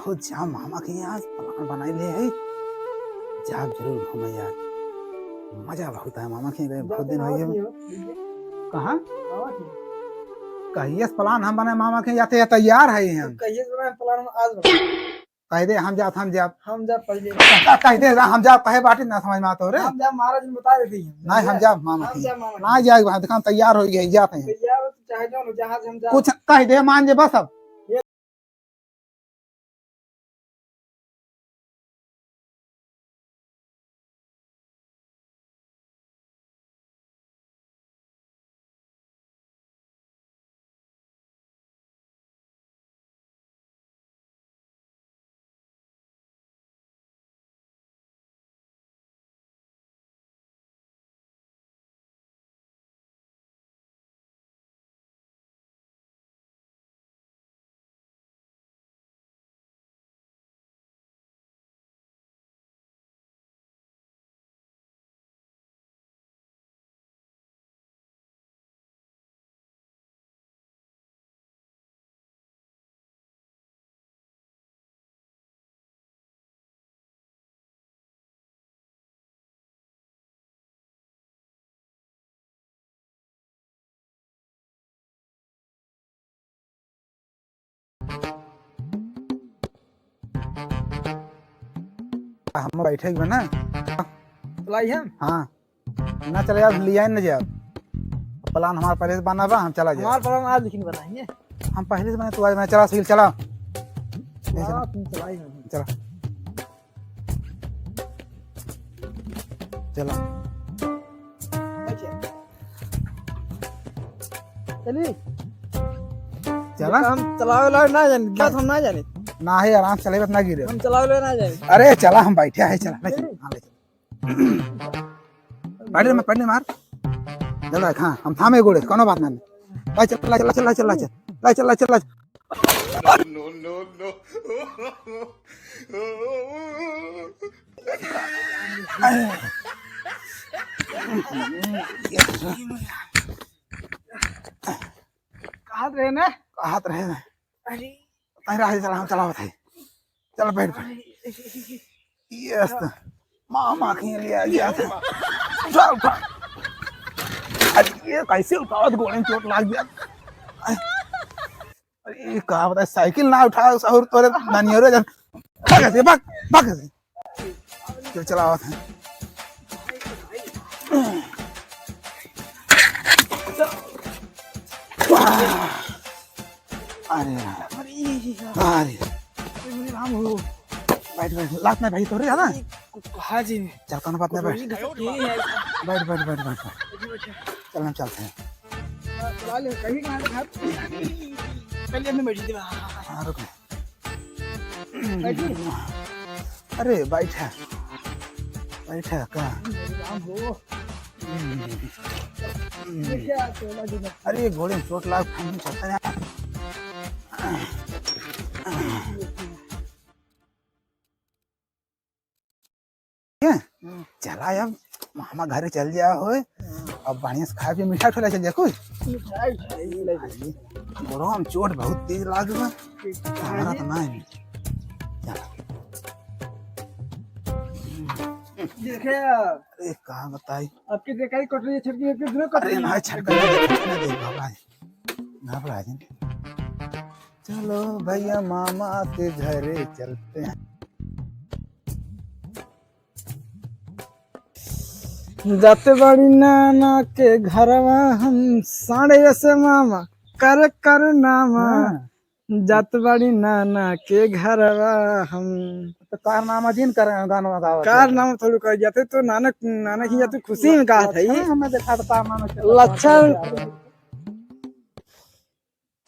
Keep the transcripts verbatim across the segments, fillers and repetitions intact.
बहुत जा मामा के यहाँ plan बनाई ले है, जा जरूर घूमे यार, मजा बहुत आए मामा के गए बहुत दिन हो गए। कहाँ? कहिए से plan हम बनाए मामा के, या तो ये तैयार है हम। कहिए से बनाए plan, आज बनाए। कह दे हम जात, हम जात। हम जात पहले। कह दे हम जात, कहे बाटे ना समझ में आता हो रे। हम जात, महाराज ने बता देते हैं। नहीं, हम जात मामा के। हम जात मामा के। ना जाए वहाँ, देखा हम तैयार हो गए, जाते हैं। तैयार हो तो चाहे जाओ ना, जहाँ से हम जात। कुछ कह दे, मान जे बस अब। हम बैठे ही बा ना। चलाई हम? हाँ। ना चले जाब, लिया न जाब। Plan हमार पहले से बना बा, हम चला जाब। हमार plan आज लेकिन बनाएंगे। हम पहले से बना, तू आज बना, चला सुनील, चला। ले चला। हाँ, तुम चलाई ना। चला। चला। चली। चला। हम चलावे ला ना जाने, बात हम ना जाने। ना है, आराम से चले, बस ना गिरे। हम चलावे ला ना जाने। अरे चला, हम बैठे हैं, चला, ले चला, हाँ, ले चला। पढ़ ले, मत पढ़ ले, मार। जल्दी रख, हाँ, हम थामे गोड़े, कोनो बात ना। ला चल, ला चल, ला चल, ला चल, ला चल। No, no, no। कहाँ रहे ना? कहाँ रहे ना? अरे। अरे, आगे चला, हम चलावत है। चल, बैठ, बैठ। अरे। Yes। मामा के लिए आ गया था। उठा, उठा। अरे, ये कैसे उठावत, गोड़े में चोट लाग गया। अरे, का बताए, साइकिल ना उठा, और तोरे नानियोरे जन। भाग ऐसे, भाग, भाग ऐसे। चल, चलावत है। अरे, अरे, अरे राम हो। बैठ, बैठ, लात नहीं भाई, तोरे ज्यादा। हाँ जी। चल, कोनो बात नहीं, बैठ। बैठ, बैठ, बैठ, बैठ, बैठ। चल, हम चलते हैं। चला ले, कहीं कहाँ से हाथ? चलिए, मैं बैठी थी। हाँ, रुक। बैठी। अरे, बैठा। बैठा, कहाँ? राम हो। ये क्या चोला जी? अरे, घोड़े में चोट लाग, फाइन चलता है। के? हम्म। चला अब मामा घरे चल जा होए। हम्म। अब बढ़िया से खाए पिए, मिठाई उठाई चल जा कोई। मिठाई उठाई ले जा। गोड़वा में चोट बहुत तेज लाग बा। ठीक है। हमारा तो ना है। चला। देखे यार। अरे का बताई। आपके देखा ही कटोरी छटकी, आपके दोनों अरे कटोरी ना छटकी। छटकी, ना दे बाबा। घबरा जाए। चलो भैया मामा के घरे चलते हैं। जाते बाड़ी नाना के घरवा हम साढ़े से मामा कर कर नामा। हाँ। जाते बाड़ी नाना के घरवा हम। तो कारनामा जिन कर गाना गावत है। कारनामा थोड़ी कर जाते तो नाना, नाना की जाते खुशी में कहा था ये। लक्षण हमें दिखा देता नाना के लक्षण।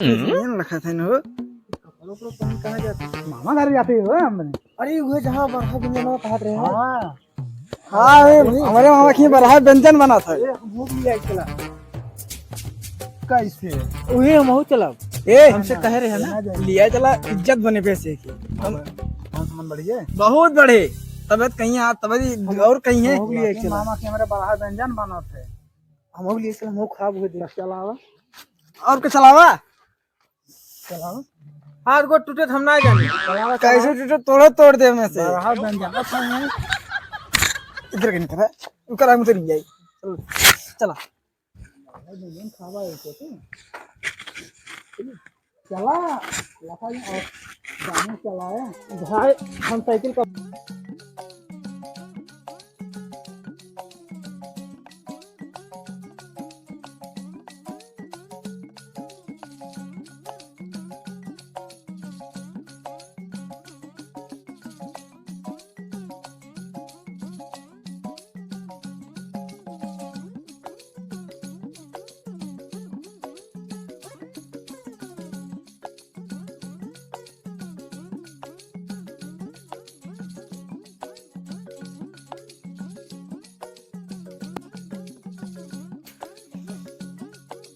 हम्म। ये लखा था न हो। कपड़ों को पहन कहाँ जाते? मामा घर जाते हो हमने। अरे वो जहाँ बरहा व्यंजन कहा रहे हैं। हाँ। हाँ, ए, हमरे मामा की बरहा व्यंजन बना था। ए, हम भूख लिया चला। कैसे? उहे हम बहुत चला। ए, हमसे कहे रहे ना, ना जाए। लिया चला, इज्जत बने पैसे की। हम कौन सा मन बढ़िया? बहुत बढ़े। तबियत कहीं आ, तबियत और कहीं है। भूख लिया चला। मामा की हमारे बरहा व्यंजन बना थे। हम लोग लिए हम लोग खराब हुए देख। चलावा। और के चलावा? चलावा। हाथ गोड़ टूटे त हम ना जानी। कैसे टूटे, तोड़े तोड़ दे में से। इधर के निकल, ओकर आगे तो नहीं जाई। चलो, चला। चला, लखा जी, और गाड़ी चलाए। भाई, हम साइकिल का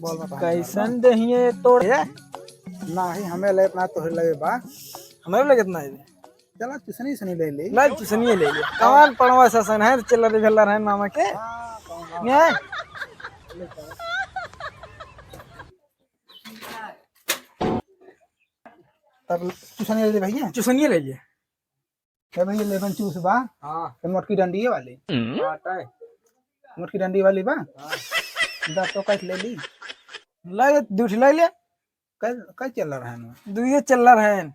बोल बता। कैसन देहिए तोड़? ए? नाही, हमें लेत ना तोहरे लगे बा। हमें लगत ना है। चला, चुसनी, चुसनी ले ले। ला, चुसनी ले ले। कौन पड़वा ससन है, चिल्लर झल्लर है मामा के? हाँ, कौन? ये? तब चुसनी ले ले भैया। चुसनी ले ले। ए भैया, लेमन चूस बा। हाँ। ए मोटकी डंडी वाली। हाँ, तय। मोटकी डंडी वाली बा। हाँ। दस तो कैसे ले ली? ले ले, दू ठे ले ले। कै, कै चिल्लर है ना? दुइये चिल्लर है।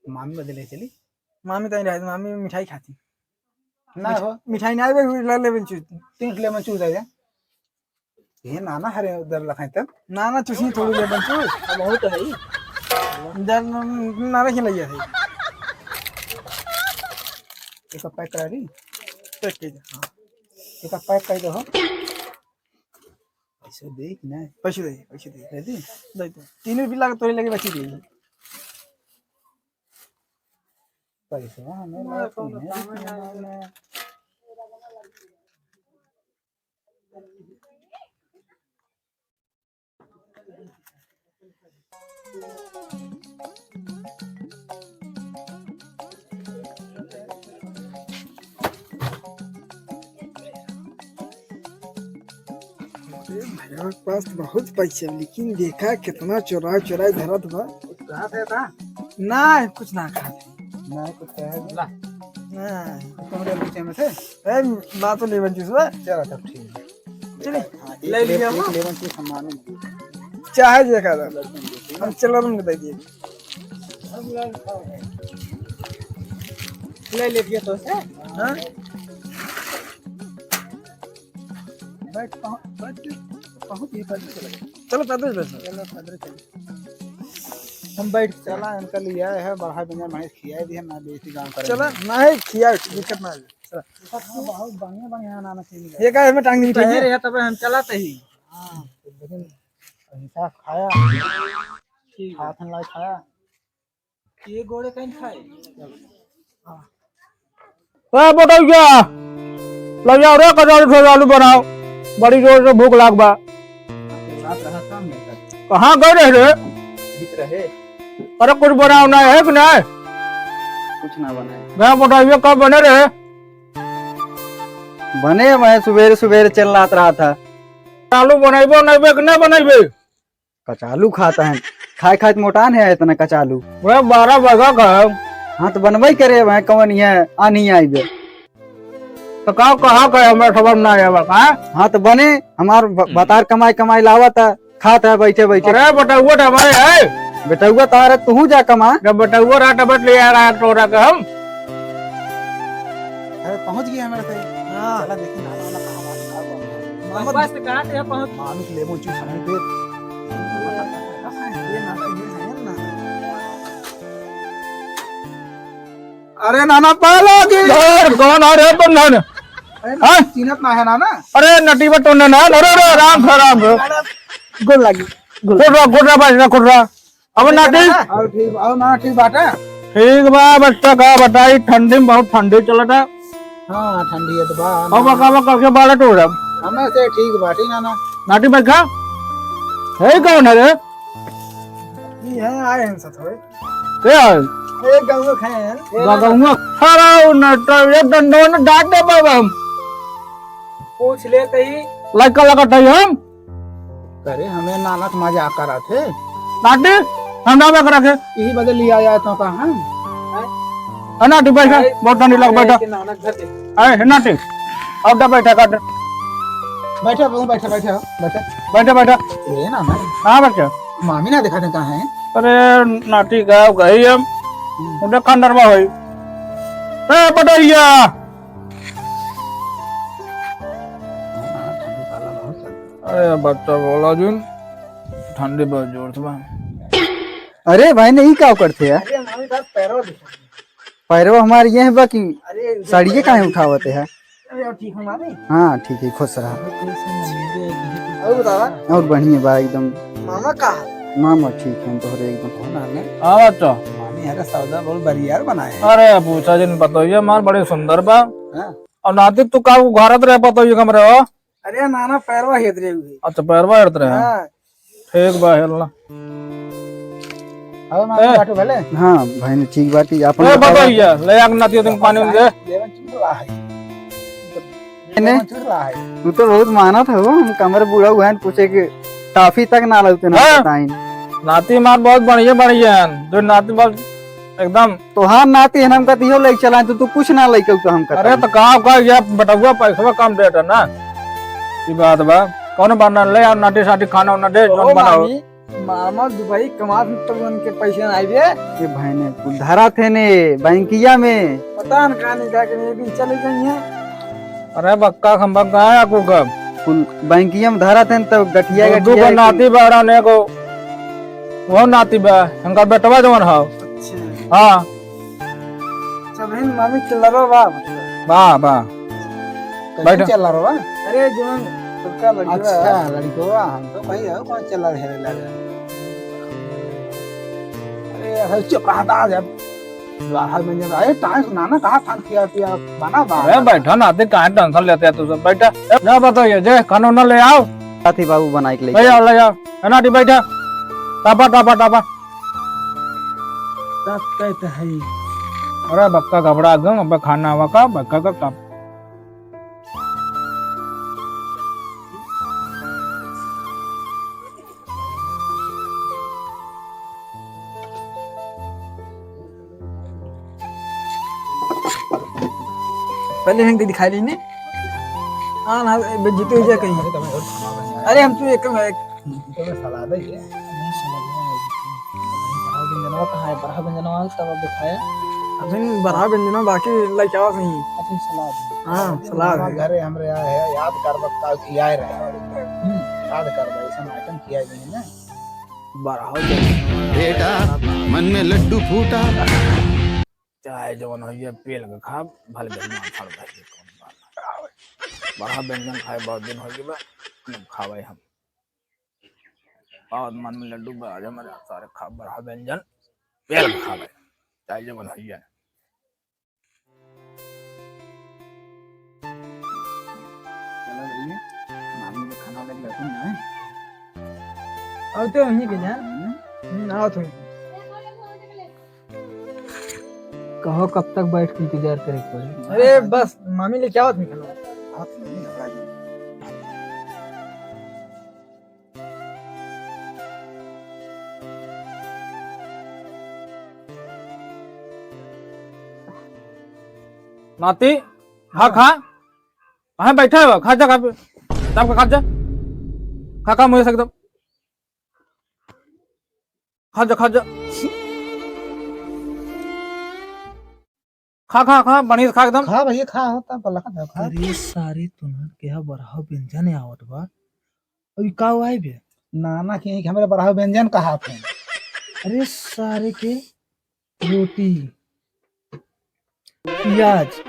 मामी बदले चली। मामी तई रहे, मामी मिठाई खाती। ना मिठ-, हो। मिठाई ना आवे, ले लेमन चूस। तीन ठे लेमन चूस दे दे। ये नाना हरे दर लखाई तब। नाना चुसनी थोड़ी ले बंचू। अब बहुत है। दर नाना खिलाइए है। एक पैक करा दी। पैक कर दे। हाँ। एक पैक कर दो हो। पैसे दे कि नहीं? पैसे दे, पैसे दे। दे दी? दे दे। तीनों बिल्ला के तोरे लगे बची दे। पैसा हमें ना, ना, कौनो ना, काम ना, ना, ना। अरे भैया के पास बहुत पैसा, लेकिन देखा कितना चोराई चोराई धरत बा। कहाँ से था? ना, कुछ ना खाते। ना, कुछ कहे। ला। ना। तुम ले लीजिए में से। ए, बात तो लेमन चूस बा। चलो तब ठीक है। चलिए, हाँ, एक ले ले-, लिया एक हम। लेमन चूस हम माने नहीं। चाहे जे खा लो। हम चलो, हम दे दिए। ले ले दिया तो से। हाँ? बैठ, पहुँच, बैठ, पहुँच ये पैदल चले। चलो, पैदल चलो। चलो, पैदल चलो। हम बैठ चला, इनका लिया है, बढ़ा बिना भैंस खिया दिया, ना बेइज्जती गाँव करे। चला, ना है, खिया, दिक्कत ना है। चला। बहुत बढ़िया, बढ़िया नाना चीनी ये का है, मैं टांग नहीं पहले चाहिए। रहे तब हम चला तही। हाँ, लेकिन हिसाब खाया। ठीक है। हाथ में लाई खाया। ये गोड़े कहीं खाए। ए बटैया, लग जाओ रे, कचौड़ी फेर आलू बनाओ, बड़ी जोर से भूख लाग बा। रात रहा काम में कर। कहाँ गए रहे रे? गीत रहे। अरे कुछ बनाओ ना है कि नहीं? कुछ ना बनाए। मैं बटैया कब बने रहे? बने, मैं सुबेरे सुबेरे चल रहा था। आलू बनैबो नैबे कि ना बनैबे? कचालू खाता है, खाए खाए त मोटान है इतना कचालू। वह बारह बगा का है। हाँ, तो बनबे करे, वह कवन है, आ नहीं आइबे। तो का, कहा का है, हमरा समझ ना आवा का? हाँ, तो बने, हमार ब-, हम्म। बतार कमाई, कमाई लावा था, खाता है बैठे, बैठे। अरे, बेटउआ तो हमारे है। बेटउआ तो आ रहा, तू जा कमा। जब बेटउआ रहा, तब ले आ रहा तोरा का हम। अरे, पहुँच गए हमारे से। हाँ। चला देखी, नाना वाला कहाँ बात, कहाँ बात। बस, बस, कहाँ से पहुँच? मानुष लेमन चूस हमहू दे। अरे नाना, पाला की। यार, कौन आ रहे तुम धन? अरे हाँ? चिन्हत ना है नाना। अरे नटी बा टोना ना, अरे, अरे, आराम से, आराम से। गोड़ लागी, गोड़। खुश रहा, खुश रहा, बस ना, खुश रहा। अब नाती? और ठीक, और ना ठीक बाटे? ठीक बा, बच्चा का बताई, ठंडी में बहुत ठंडी चलता। हाँ, ठंडी है तो बा। अब बका बका के बाड़ा टोड़ा। हमें से ठीक बाटी ना ना। नाती बच्चा? है कौन है रे? ये है, आए हैं साथ में। के है? ये गाँव में खाए हैं। गा-, गाँव में? अरे, उ ना तो ये डंडों में डांट दे बाबा हम। पूछ लेते ही। लड़का लगत है हम। करे हमें नाना के मजाक करत है। नाती? ठंडा बा करा के। यही बदे लिया आया तो का, हाँ? है नाटी, बैठा, अरे, बहुत ठंडी लग, अरे, बैठा। के नाना घर दे। अरे, नाटी, अब तो बैठा, काट। बैठा, बाबू, बैठा, बैठा, बैठा। बैठा, बैठा। ए, नाना। हाँ, बैठा। मामी ना देखा थे, कहाँ है? अरे, नाटी गाँव गई हम। हम्म। उधर खंडर में होई। ए, पटोहिया। अरे, बच्चा बोला जुन, ठंडी बहुत जोर से बा। अरे भाई ने ई का करते है? अरे, हमारे साथ पैरवा दिखा। पैरवा हमार ये है बा कि अरे, साड़िए काहे उठावते है? अरे, और ठीक है मामी? हाँ, ठीक है, खुश रहा। और बतावा? और बढ़िया बा एकदम। मामा का है? मामा ठीक है तोहरे एकदम। कौन है? हाँ, बच्चा। मामी, अरे, सौदा बहुत बढ़िया बनाए है। अरे, पूछा जिन, पतोहिया हमार बड़े सुंदर बा। हाँ। और नाती तू का उघारत रहे पतोहिया कमरे हो? अरे नाना, पैरवा हेत रहे हुए। अच्छा, पैरवा हेत रहे हैं। हाँ। ठीक बा, हेल ला। और मामी ए। बाटू भले? हाँ, भाई ने ठीक बाटी, अपन ए, बतावा। बताइए, ले आग नाती तुम पानी में दे। लेवन चुन रहा है। ने? लेवन चुन रहा है। तू तो बहुत मानत हो, हम कमर बूढ़ा हुआ हैं, पूछे कि टाफी तक ना लगते ना हाँ। बताइन। नाती मार बहुत बढ़िया, बढ़िया हैं। जो नाती बस एकदम तोहार नाती है, हम कहती हो लेके चलाएं, तो तू कुछ ना लेके तो हम कहते अरे हैं। तो का, का ये बटुआ पैसवा कम देता ना, ये बात बा। कौन बना ले यार, नाटी साटी खाना उना दे, ओ जौन बनाओ। मामी, मामा दुबई कमात हैं, तब उनके पैसे ना आए बे। ये भाई ने कुल धरा थे ने बैंकिया में। पता न कहाँ नहीं जाके ये भी चले गई हैं। अरे बक्का खंबा कहाँ है आपको कब? कुल बैंकिया में धरा थे न, तब गठिया, दो, दो गठिया गो के नाती बा, ने को वो नाती बा, हमका बेटवा जवन हव। अच्छा। हाँ। अच्छा बहन, मामी चिल्लरो बा। बा, बा। कैसे बैठो। चिल्लरो बा? अरे जवन छोटका लड़का। अच्छा, लड़कवा, हम तो कही हो कौन चिल्लर हेरे लगे। अरे, अरे चुप रहा था जब। बाहर में जब आए, टाइम से नाना कहा खान खिया पिया बना बा। अरे बैठा ना, आते कहाँ टेंशन लेते हैं तू सब, बैठा। ए, ना बताइए, जे खाना ना ले आओ। साथी बाबू बनाई के ले ले आओ, ले आओ। है ना, आटी बैठा। टापा, टापा, टापा। तब कहते हैं। अरे बक्का घबरा गम, अब खाना हुआ का, बक्का का काम। पहले हमके दिखाई लेने। हाँ ना, बेइज्जती हो जाए कहीं। अरे हम तो एक, एक तो सलाद है ये। नहीं, सलाद नहीं है। बरहा व्यंजनवा कहाँ है? बरहा व्यंजनवा तब अब दिखाया। अभी बरहा व्यंजनवा बाकी लइका नहीं। अच्छा, सलाद। हाँ, सलाद है। घरे हमरे आए हैं, याद कर बक्का खियाए रहे। हम्म। याद कर भाई, ऐसा आइटम किया ही नहीं ना। बरहा व्यंजनवा। बेटा, मन में लड्डू फूटा। चाहे जवन होइए, पेल के खाब, भले बेईमान फड़ भाई, कौन बात है। बरहा व्यंजन खाए बहुत दिन हो गए बा, अब खावे हम। बहुत मन में लड्डू बा, आज हमारे सारे खाब बरहा व्यंजन, पेल के खावे, चाहे जवन होइए। चलो भैया, मामी के खाना लेके आते हैं। आओ तो वहीं के जान। हम्म। हम्म, आओ तो। कहो कब तक बैठ के इंतजार करे के पड़ी? अरे बस, मामी लेके आओ तुम खाना। हाँ, तुम नहीं घबरा जाओ। नाती, खा, हाँ। खा। कहाँ बैठा है? खा जा, खा। सबका खा जा। खा, खा, मुझे से एकदम। खा जा, खा जा। खा, खा, खा, बढ़िया से खा एकदम। खा भैया, खा, हो, तब लगा था, खा। अरे सारे तुनहन के यहाँ बरहा व्यंजन आवत बा। अभी का हुआ है बे? नाना के यहाँ के हमरे बरहा व्यंजन कहा थे। अरे सारे के रोटी, प्याज,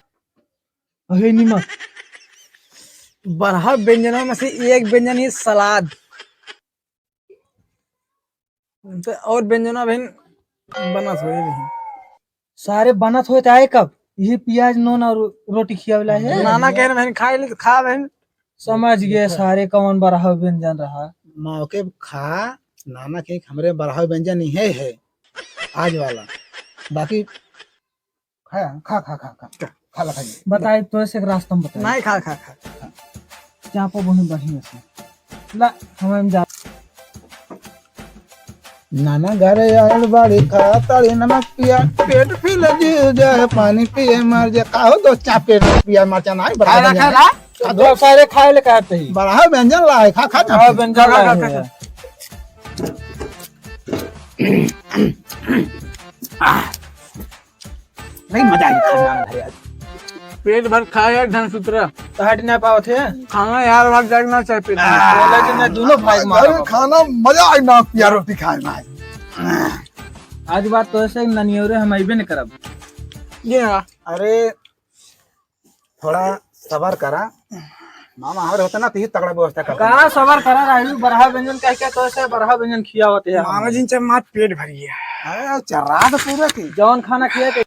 अहे नमक। बरहा व्यंजनों में से एक व्यंजन है सलाद। तो और व्यंजना बहन बनत होए बहन। सारे बनत होए त आए कब? ये प्याज, नून और रोटी खियावला है। नाना कहे बहन खाए ले तो खा बहन। समझ गए सारे कौन बरहा व्यंजन रहा। मौके खा, नाना के हमरे बरहा व्यंजन इहे है आज वाला। बाकी खा, खा, खा, खा, खा। खा ला, खा ले। बताई तो ऐसे एक रास्ता में बताई। नहीं, खा, खा, खा। चापो बहुत बढ़िया से। ला, हम जा। नाना घरे आइल बाड़ी, खा ताड़ी नमक पिया, पेट फूल जी जाए, पानी पिए मर जाए। का हो दोस्त, चाप के नमक पिया, मरचा ना है, बड़ा खा रहा, बनिया खा है। रहा। का तो दोस्त? सारे खाए ले कहते ही। बड़ा व्यंजन ला है, खा, खा, खा, चाप। व्यंजन ला है। खा, खा, खा। नहीं, मजा आई खाना में यार। पेट भर खा यार, ढंग सुतरा। तो हट ना पावत है। खाना यार, भाग जाए ना चाहे पेट में। आ, बोला कि मैं दोनों भाई मारो। अरे खाना मजा आई ना पिया रोटी खाए में। आज बात तो ऐसे ही ननियोरे हम अइबे न करब। ये हाँ। अरे थोड़ा सबर करा। मामा हमारे होता ना तो ही तगड़ा व्यवस्था करता। का सबर करा राजू, बरहा व्यंजन कह के तो ऐसे बरहा व्यंजन खियावत है। मामा जी से मार पेट भर गया। अरे चर्रा तो पूरा की। जौन खाना खिया के